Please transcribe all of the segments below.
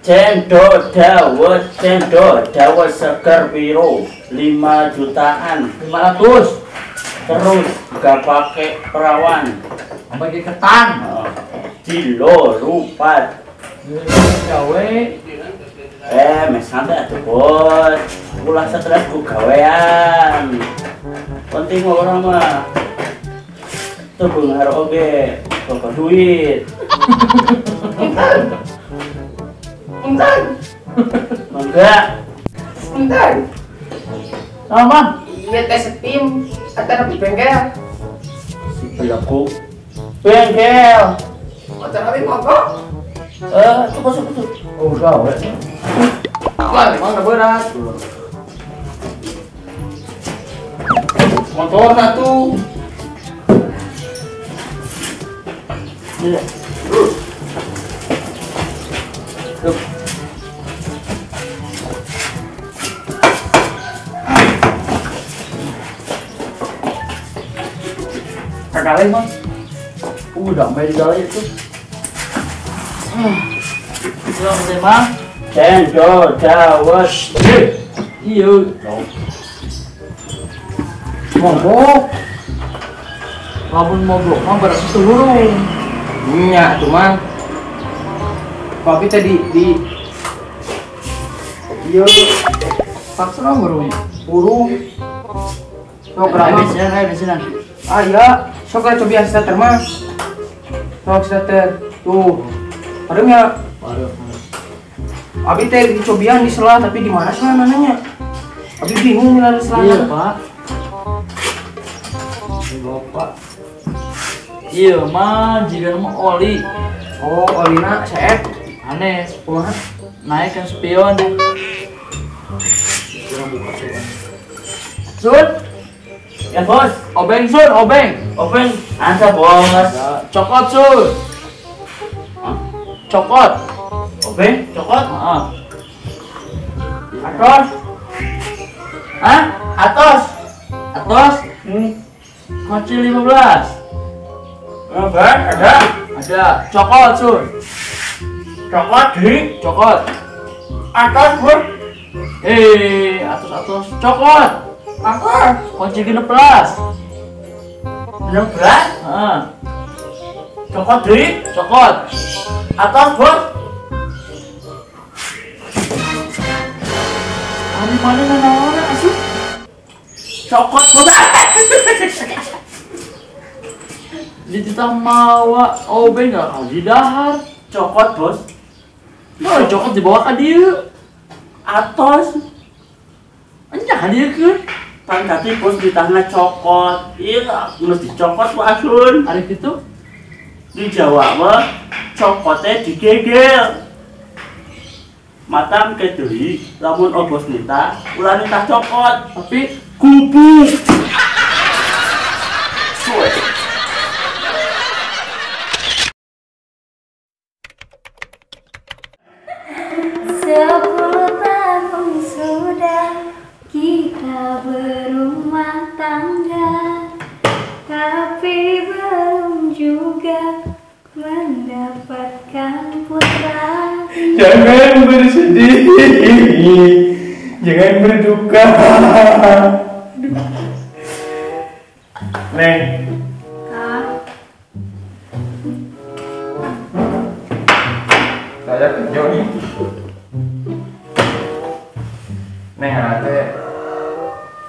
Cendol dawet, cendol dawet seger piro 5 jutaan 500. Terus gak pakai perawan, pakai ketan. Kilo rupat. Gawe. Mes santai atuh bos. Ulah stres ku gawean. Penting orang mah. Tuh beunghar oge, boga duit. Bentar. Mangga. Bentar. Sama. Iya tes steam atau di bengkel. Si pelaku. Bengkel. Motor abi mogok. Cukup cukup. Oh, gawe. Wah, emang berat. Motor satu. Iya. Tuh. Kali mah udah main di dalam itu. Selamat mah. Cendol dawet. Iya. Mogok. Lamun mogok mah berarti seluruh. Nya tuh mah. Kopi tadi di iya paksa burung. Burung. Sok berapa? Bensinan. Ah iya, sok lah coba starter mah. Sok starter. Tuh. Parem ya? Parem. Abi teh dicobian di sela tapi di mana sela nanya? Abi bingung milih sela. Iya, Pak. Ini Bapak. Iya, mah jika mah oli. Oh, olina CF. Aneh, kumaha? Naik kan spion. Kurang buka coba. Sun. Ya bos, obeng sun, obeng. Obeng, ada bos. Cokot sun. Hah? Cokot. Obeng, cokot? Heeh. Atos. Hah? Atos. Atos? Kunci 15. Obeng ada? Ada. Cokot sun. Cokot di? Cokot. Atos bos. Atos atos. Cokot. Apa? Kunci 16. 16? Heeh. Cokot di? Cokot. Atos bos. Ari mana nanaon asup? Cokot bos. Dititah mawa obeng enggak kau di dahar. Cokot bos. Oh, cokot dibawa ka dieu. Atos. Enya ka dieu keun. Pan tadi bos ditahna cokot. Iya, geus dicokot ku asun. Ari kitu? Di Jawa mah cokotnya digegel. Matam ke deui lamun obos nita ulah nitah cokot, tapi kubu. Suwe. 10 tahun sudah kita berumah tangga, tapi belum juga mendapatkan putra. Jangan bersedih, jangan berduka. Neng, saya kerja nih. Neng, ate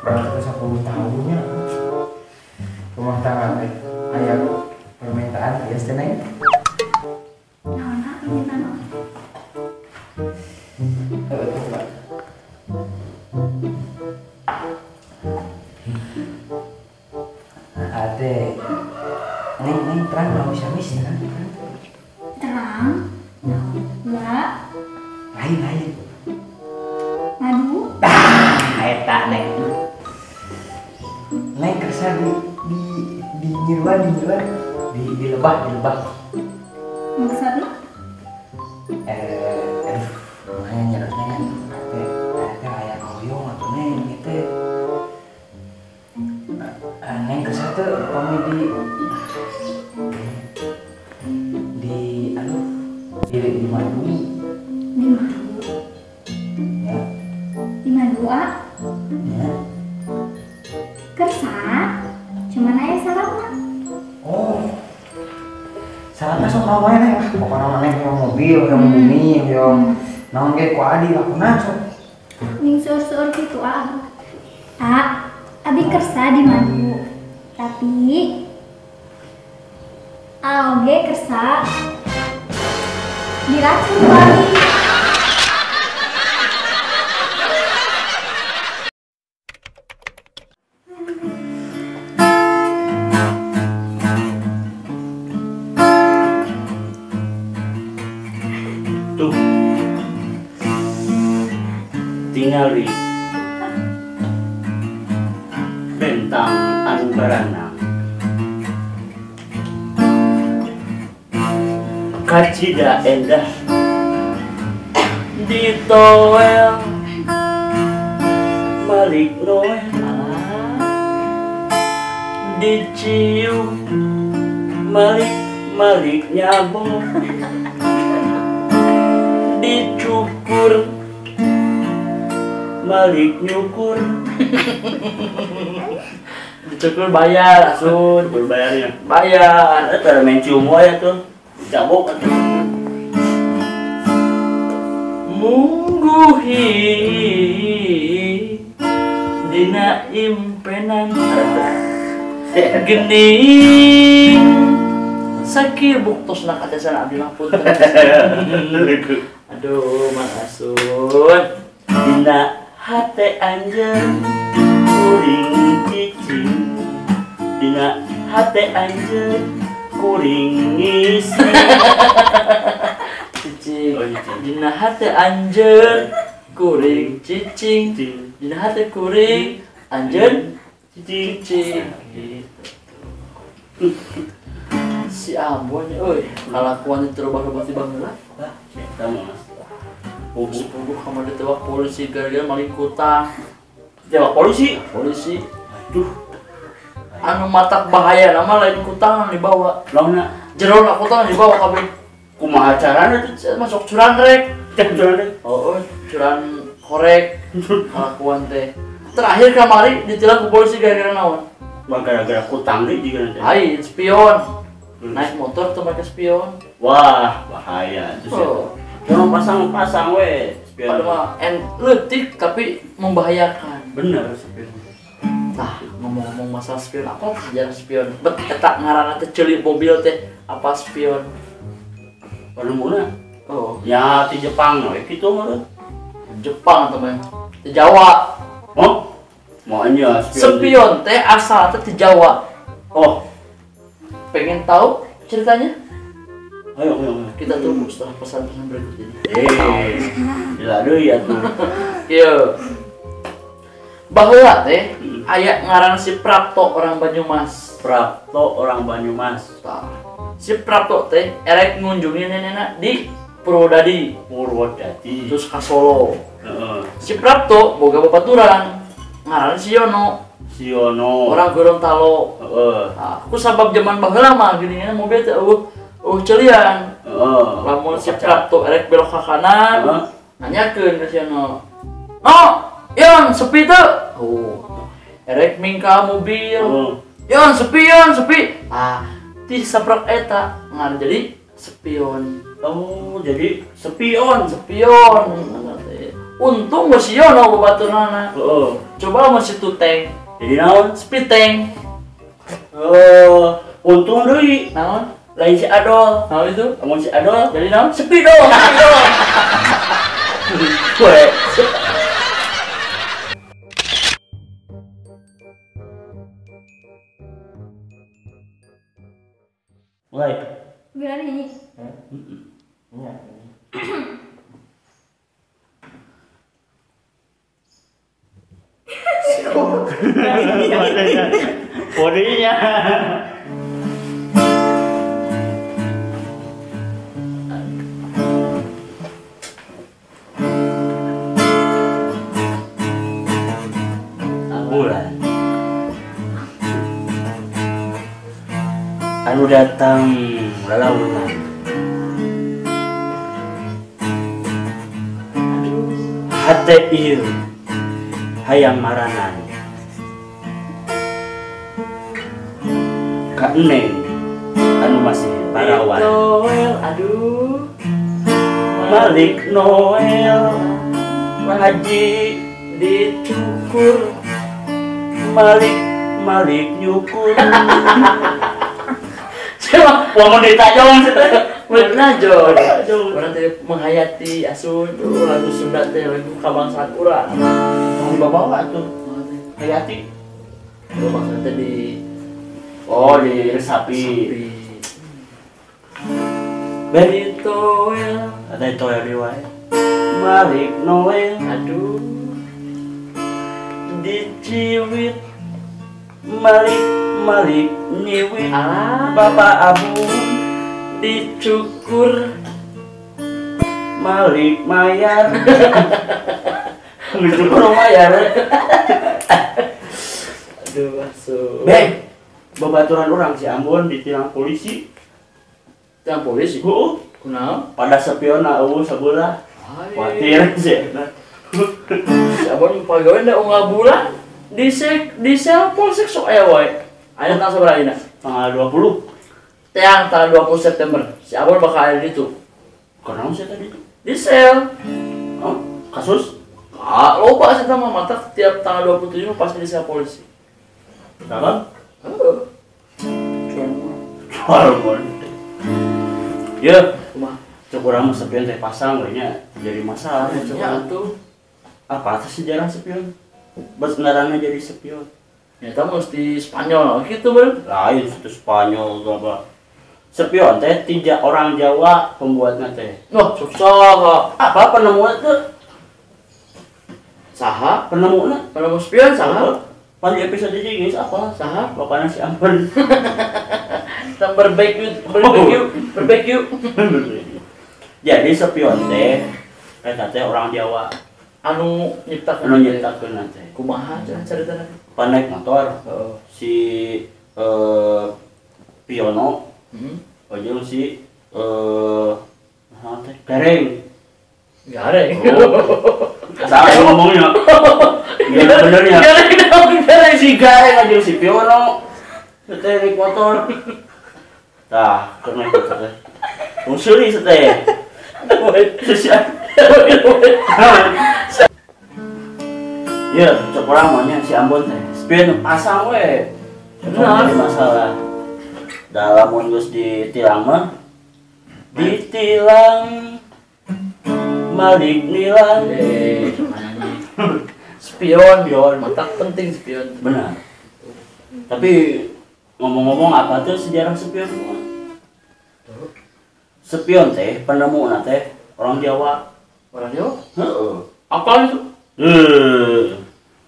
berangkat 10 tahunnya rumah tangga teh aya permintaan biasa teh Neng. Naon permintaan? Ate, Neng, neng terang mau siamis terang. Terang? Naon? Dilebah, dilebah. Maksudnya? Aduh, makanya nyerosnya kan teh aya hoyong atuh Neng gitu. Neng kersa teh pami di aduh di madu. Di madu. Ya. Di madu ah? Ya. Kersa, cuman aya syaratna. Oh. Syaratna sok naon wae Neng? Pokona Neng hoyong mobil, hoyong bumi, hoyong naon ge ku adi lakona sok. Ning seueur-seueur kitu ah. Ah, abi kersa di madu. Tapi aoge kersa diracun ku abi. Tuh. Tingali bentang anu baranang kacida endah ditoel Malik Noel dicium Malik Malik nyabok dicukur Malik nyukur. Dicukur bayar asun. Cukur bayarnya. Bayar. Eta main cium wae tuh. Dicabok atuh. Mungguhi dina impenan gening sakieu buktosna katesan abdi mah punten. Aduh, Mang Asun. Dina hate anjeun kuring cicing, dina hate anjeun kuring ngisi. Cicing. Oh, cicing. Dina hate anjeun kuring cicing, dina hate kuring anjeun cicing. Cicing. Gitu. Si Ambon euy, kalakuan terubah-rubah ti baheula. Eta mah. Puguh kamar ditewak polisi gara-gara maling kutang. Ditewak polisi? Polisi. Aduh. Anu matak bahaya nama lain kutang dibawa. Launa jerona kutang dibawa kabeh. Kumaha carana tuh? Masuk curan rek. Curan rek. Oh, curan korek. Kalakuan teh. Terakhir kamari ditilang ku polisi gara-gara naon? Wah, gara-gara kutang deui jiga nanti. Lain spion. Naik motor tuh pakai spion. Wah, bahaya itu sih. Oh. Cuma pasang-pasang we spion. Padahal mah leutik tapi membahayakan. Bener spion. Tah, ngomong-ngomong masalah spion, apa sejarah spion? Bet eta ngaranna teh ceuli mobil teh apa spion? Panemuna. Oh. Ya di Jepang we kitu mah. Jepang teman. Di Jawa. Oh. Makanya spion. Spion teh asal teh di Jawa. Oh. Pengen tahu ceritanya? Ayo, ayo, ayo. Kita tunggu setelah pesan-pesan berikut ini. Gila deui atuh. Ieu. Baheula teh aya ngaran si Prapto orang Banyumas. Prapto orang Banyumas. Tah. Si Prapto teh erek ngunjungi nenekna di Purwodadi. Purwodadi. Terus ka Solo. Heeh. Si Prapto boga babaturan ngaran si Yono. Si Yono. Orang Gorontalo. Heeh. Tah, ku sabab zaman baheula mah geuningan mobil teh eueuh celian. Heeh. Lamun si Prapto erek belok ka kanan, nanyakeun ka si Yono. "No, Yon, sepi teu?" Oh. Erek mingka mobil. "Yon, sepi, Yon, sepi." Ah, ti saprak eta ngan jadi spion. Oh, jadi spion, spion. Untung geus si Yono babaturanna. Heeh. Coba lamun si Tuteng. Jadi naon? Sepi tank. Oh, untung deui. Naon? Lain si Adol. Naon itu? Lamun si Adol jadi naon? Sepi dong, sepi dong. Weh. Mulai. Bila nyanyi. Iya. Kodenya. Anu datang lalaunan. Hate ieu hayang maranan. Ka Neng anu masih parawan. Noel, aduh. Malik Noel haji dicukur. Malik Malik nyukur. Siapa? Wah mau ditajong sih. Bener jo. Orang teh menghayati asun tuh lagu Sunda teh lagu kabangsaan urang. Tong dibawa tuh. Hayati. Kabangsaan teh di oh di resapi. Beri Noel. Ada Noel di wae. Malik Noel. Aduh. Diciwit Malik Malik nyiwit. Alah. Bapak Abu dicukur. Malik mayar. Dicukur mayar. Aduh asu. Beng, babaturan orang si Ambon ditilang polisi. Tilang polisi? Heeh. Kunaon? Pada sepiona eueuh sabelah. Khawatir sih. Si Ambon pagawe da unggal bulan di sel polsek sok aya wae. Aya tanggal sabaraha ayeuna? Tanggal 20. Teang tanggal 20 September. Si Ambon bakal aya di ditu. Kunaon sih tadi itu? Di sel. Oh, kasus? Ah, loba sih mah mata tiap tanggal 27 pasti di sel polisi. Kenapa? Heeh. Cuan. Ya, kumaha? Cek urang mah sepion teh pasang we nya jadi masalah cek Ya atuh. Apa tuh sejarah sepion? Bas ngaranna jadi sepion. Nyata mesti Spanyol gitu bro. Lain itu Spanyol apa? Sepion teh tiga orang Jawa pembuatnya teh. Wah, susah. Apa penemuan tuh? Saha? Penemunya? Penemu spion saha? Pan di episode ini guys apa? Saha? Bapaknya si Ambon. Kita barbecue, barbecue, barbecue. Jadi spion teh eta teh orang Jawa. Anu nyiptakeun. Anu nyiptakeun teh. Kumaha cenah caritana? Pan naik motor. Si Piono. Jeung si naon teh? Gareng. Gareng. Oh. Salah ngomongnya. Iya benernya. Gareng dong, gareng. Si Gareng aja si Piono. Teh naik motor. Tah, keur naik motor teh. Tong seuri teh. Ya, cek urang mah nya si Ambon teh. Spion pasang we. Nah, masalah. Dalam mun geus ditilang mah ditilang Malik nilang. Spion, mata penting spion. Benar. Tapi ngomong-ngomong apa tuh sejarah spion? Spion teh penemu teh orang Jawa. Orang Jawa? Heeh. Apa itu?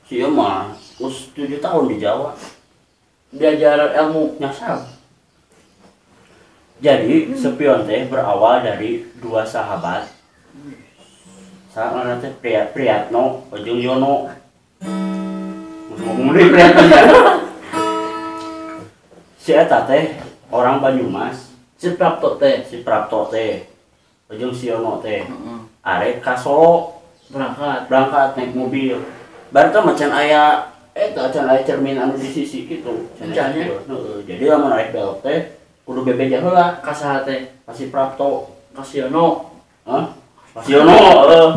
Si mah us 7 tahun di Jawa. Diajar ilmu nyasar. Jadi spion teh berawal dari dua sahabat. Sahabat teh Priyatno jeung Yono. Ngomong deui Priyatno. Si eta teh orang Banyumas, si Prapto teh, si Prapto teh. Jeung si Yono teh. Arek ka Solo berangkat naik mobil. Baru teh macan aya eta can aya cermin anu di sisi kitu. Heeh. Jadi lamun arek belok teh kudu bebeja heula ka saha teh? Ka si Prapto, ka si Yono. Hah? Si Yono, heeh.